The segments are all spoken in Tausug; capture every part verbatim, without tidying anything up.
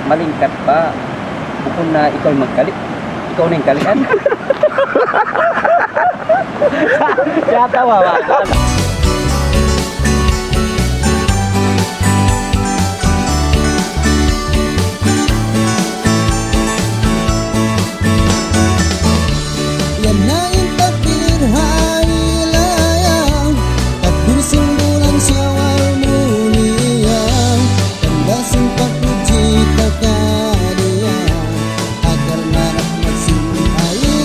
Malingkat pa. Bukun na ikaw in magkali'. Ikaw na in kalian. Kiyatawa ba? Yan na in takdir ha ilaya, takdir sin bulan Sawal mulia, tanda sin pagpuji ta kaniya, agar marahmat sin ilaya.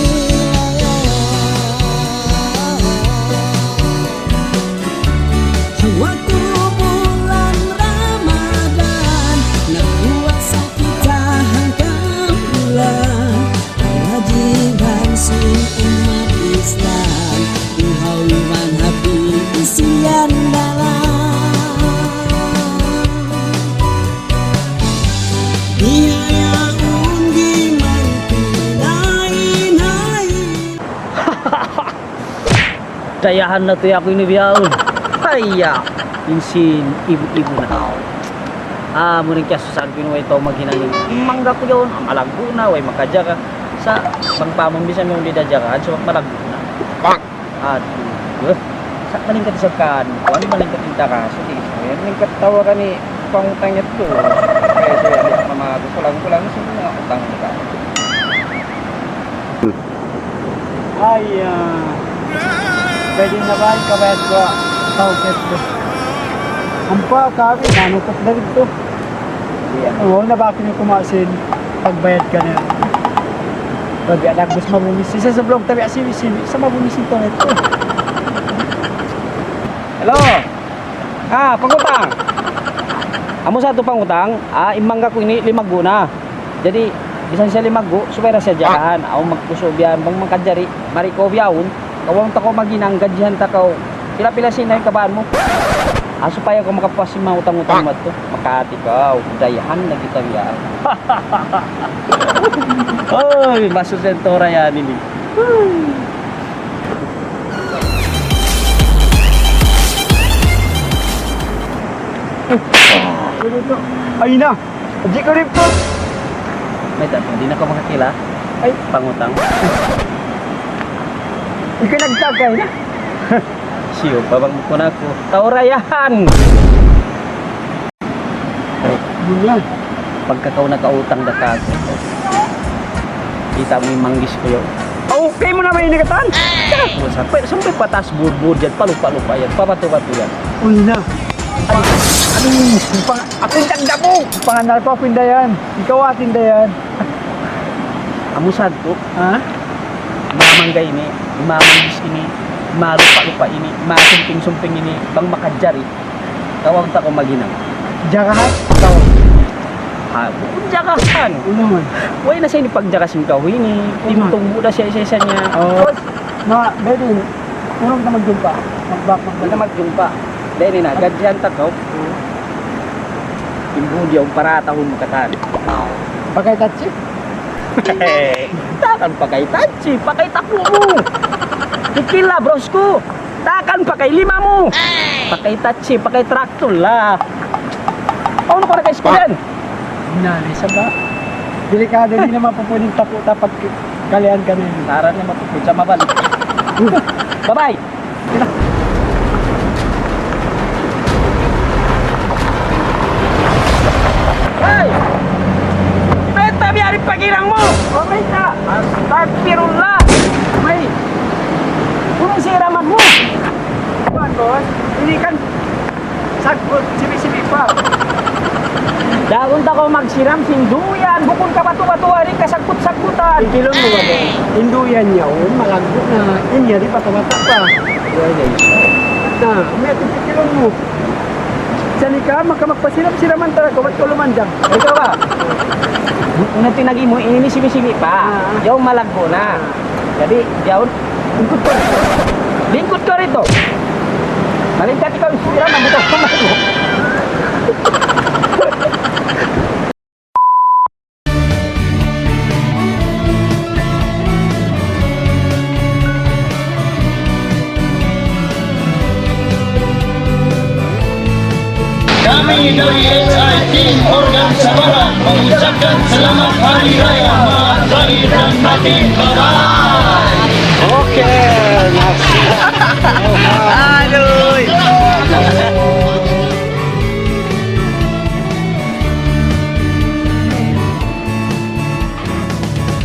Ha waktu bulan Ramadan, nagpuasa kita hangkan bulan. Kawajiban sin ummat Islam, uhaw iman hati isian dalam. Bihayaun di' man pinahinay. Dayahan na tuud aku ini bihaun. Haya, in sin ibu-ibu na. Ah, amu in kiyasusahan ku ini, way tau maghinang ini. Mangga ku yaun, malaggu' na, way makajaga. Sa' bang pa amu in bisan mu di' da jagahan, sabab malaggu' na. Aduh, eh. Sa' malingkat isab kan, kuwan, malingkat in takasu, di' isab. Yan, malingkat tawaran in pangutang yadtu. Kaya siya, di' pa mamagu, kulang-kulang, sin manga utang ka. Ay, ah. Pwede na ba ikabayad ku? Tau keto. Ampa, kami, nanukot na rin to. Iya. Oo, na ba kami kumasin? Pagbayad ka na. Pag anak, gusto mabungis. Isa sa vlog, tabi, asibi-sibi. Sa mabungis ito, ito. Hello? Ah, pangutang. Amu sa tu pangutang, ah, in mangga ku ini limaggu' na. Jadi, bisan siya limaggu', subay ra siya jagahan. Awn magkusubihan, bang makajari, mari kaw bihaun, kawaun ta kaw maghinang, gajihan ta kaw. Pila-pila sin na in kabaan mu? Ah, supaya kaw makapuas sin manga utang-utang mu tu. Makahati kaw, dayahan na kita biya'. Uy, masuk sa tura yan ini. Ay na! Di' ka ripot! Mayta', di' na kaw makakila? Ay. Pangutang. Ikaw nagtagay na. Siyu pa bang ku na ku. Tau ra yan! Yun yan. Pagka kaw nakautang da kaku'. Kita' mu in manggis ku yaun. Okay mu na ba ini katan? Sampay, sampay pataas budbud yan, palupa-lupa yan, pabato-bato yan. Uy na. Aduh, aduh, pang-, aku in tanda mu. Panganal pa, aku in dayan. Ikaw atin dayan. Amu sadtu. Ha? Manga mangga ini, manga manggis ini, manga lupa-lupa ini, manga sumping-sumping ini, bang makajari, kawaun ta kaw maghinang. Jagahan? Ikaw. Ha, bukun jagahan. Unu man? Way na siya ini pagjaka sin kaw ini, unu man? Tinutumbu na siya isa-isa niya. Oh. Ma, Bedin, urang na magjumpa. Magbak, magbak. Di' na magjumpa. Di' na, gajihan ta kaw. Hmm. Timbu diya, umpara tahun makatan. Pakai tachi? Takan pakai tachi, pakai taku mu. Kikila, bros ku. Takan pakai lima mu. Pakai tachi, pakai traktor lah. Awn ku na kay iskulan. Na, isa ba? Delikado, di' na mapupwede in tapu-, tapat k-, kalian kami. Tara na mapupwede sa mabalik. Bye-bye. Hey! Mayta' biya' di' paghirang mu? O, mayta'? Astagfirullah! May, kunun siraman mu! Kuwan, boss. Ini kan sagkut, sibi'-sibi' pa. Dagun ta kaw magsiram sin duyan, bukun ka batu-batu, ari ka sagkut-sagkutan. Tikilun mu ba, boss? In duyan yaun, malaggu' na, in yari bata-bata pa. Duyan yaun. Na, may tikilun mu. Sa' di' ka maka-, magpasiram-siraman talaga, ba't ka lumanjang? Ikaw ba? Unu in tinagi mu, ini sibi'-sibi' pa. Ah. Yaun malaggu' na. Ah. Jadi, yaun, lingkud ka. Lingkud ka didtu. Malingkat ikaw, siraman, buta ka malaggu'. Kami dari S I Team Organ Sabara mengucapkan Okay, next.